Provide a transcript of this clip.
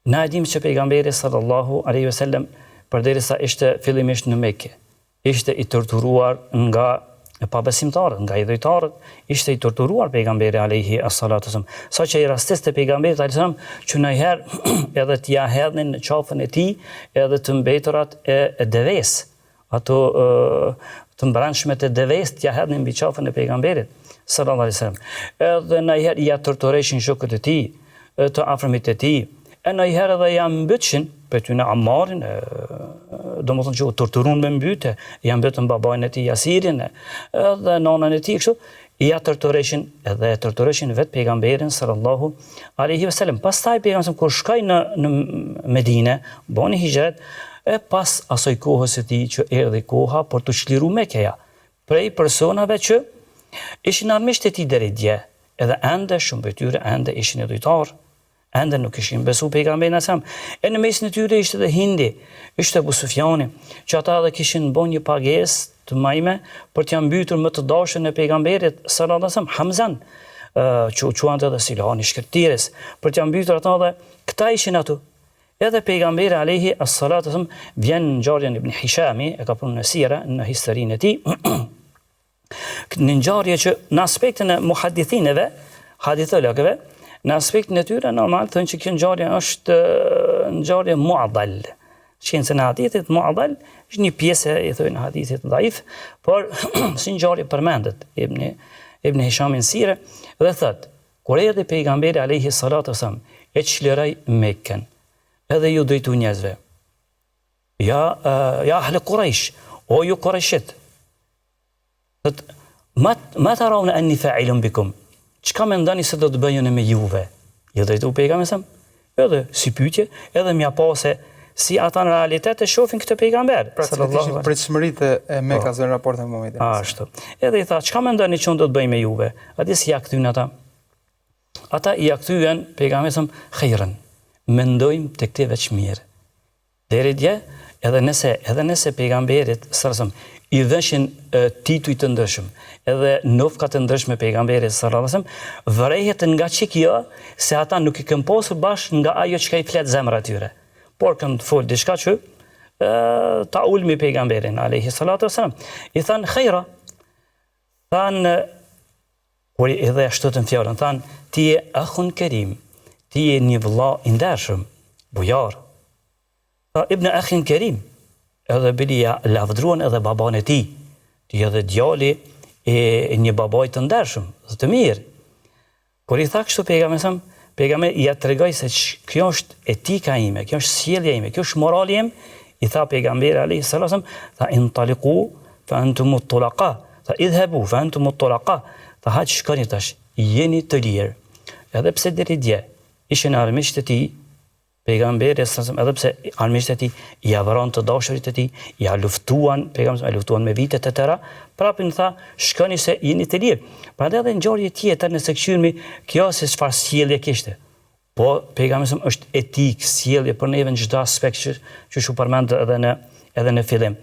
Na e dimë që pejgamberi sallallahu alaihi wasallam përderisa ishte fillimisht në Mekë, ishte i torturuar nga pabesimtarët, nga idhujtarët, ishte i torturuar pejgamberi alaihi salatu wasallam, saqë i rastiste pejgamberit alaihi salam që ndonjëherë edhe t'ia hedhnin në qafën e tij edhe të mbeturat e, e devesë, ato të mbrendshmet e devesë t'ia hedhnin mbi qafën e pejgamberit sallallahu alaihi wasallam. Edhe ndonjëherë ia tortureshin shokët e tij, të afërmit e tij, e ndonjëherë edhe ia mbytshin, prej tyne Amarin, e, domethënë që u torturun me mbytje, ia mbytën babain e tij Jasirin, edhe nanën e tij, kështu, ia tortureshin edhe e tortureshin vetë pejgamberin sallallahu alaihi wasallam. Pastaj pejgamberi kur shkoi në në Medinë, boni hixhret, e pas asaj kohës së tij që erdhi koha për t'u çliru Mekeja, prej personave që ishin armiqtë e tij deri dje, edhe ende shumë prej tyre ende ishin idhujtarë, Ende nuk kishin besu pejgamberin alejhi selam. E në mesin e tyre ishte edhe Hindi, ishte Abu Sufjani, që ata edhe kishin bo një pagesë të majme për t'ia mbytur më të dashurin e pejgamberit sallallahu alajhi wasallam, Hamzan, që u quante edhe si luani i shkretëtirës, për t'ia mbytur ata edhe këta ishin aty. Edhe pejgamberi alejhi as-salatu wasallam vjen në ngjarjen Ibn Hishami, e ka pru në sire në historinë e tij. Një ngjarje që në aspektin e muhadithineve, hadithologëve, në aspektin e tyre normal thonë që kjo ngjarje është ngjarje muadal. Shkencën e hadithit muadal është një pjesë i thonë hadithit dhaif, por si ngjarje përmendet Ibn Ibn Hishami në sire dhe thotë kur erdhi pejgamberi alayhi salatu wasallam e çliroi Mekën edhe ju drejtu njerëzve. Ja ja ahle Kurejsh, o ju Kurejshit. Thot, ma, ma teraune enni failun bikum, çka mendoni se do të bëj unë me juve? Ju drejtu pejgamberi alejhi selam, edhe si pyetje, edhe me ja pa se si ata në realitet e shohin këtë pejgamber. Pra, cilat ishin pritshmëritë e po. Mekasve në raport me Muhamedin? Ashtu. Edhe i tha, çka mendoni që unë do të bëj me juve? A di si ja kthyen ata? Ata ia kthyen pejgamberit alejhi selam khejren. Mendojmë tek ti veç mirë. Deri dje, edhe nëse edhe nëse pejgamberit sallallahu alajhi wasallam i dhëshin tituj të ndryshëm, edhe nofka të ndryshme pejgamberit sallallahu alajhi wasallam, vërehet nga qikjo se ata nuk i kanë pasur bash nga ajo çka i flet zemra e tyre. Por kanë fol diçka që ta ulmi pejgamberin alejhi salatu wasallam. I thanë khejra. Thanë Por edhe ia shtutën fjalën, thanë, ti je akhun kerim, ti je një vëlla i ndershëm, bujar. Tha ibn akhin kerim, edhe bile ia lavdruan edhe babanë e tij, ti je edhe djali i një babai të ndershëm dhe të mirë. Kur i tha kështu pejgamberi alejhi selam, pejgamberi ia tregoi se kjo është etika ime, kjo është sjellja ime, kjo është morali im, i tha pejgamberi alejhi selam, tha intaliku Fa antum at-tulaqa, tha idhhabu fa antum at-tulaqa, tha hajt shkoni tash, jeni të lirë. Edhe pse deri dje ishin armiqtë e tij, pejgamberi sallallahu alajhi wasallam, edhe pse armiqtë e tij ia vranë të dashurit e tij, ia luftuan pejgamberin, e luftuan me vite të tëra, prapë i tha, shkoni se jeni të lirë. Prandaj edhe ngjarje tjetër nëse kqyrmi, kjo se çfarë sjellje kishte. Po pejgamberi sallallahu alajhi wasallam është etikë, sjellje për neve në çdo aspekt që që u përmend edhe në edhe në fillim.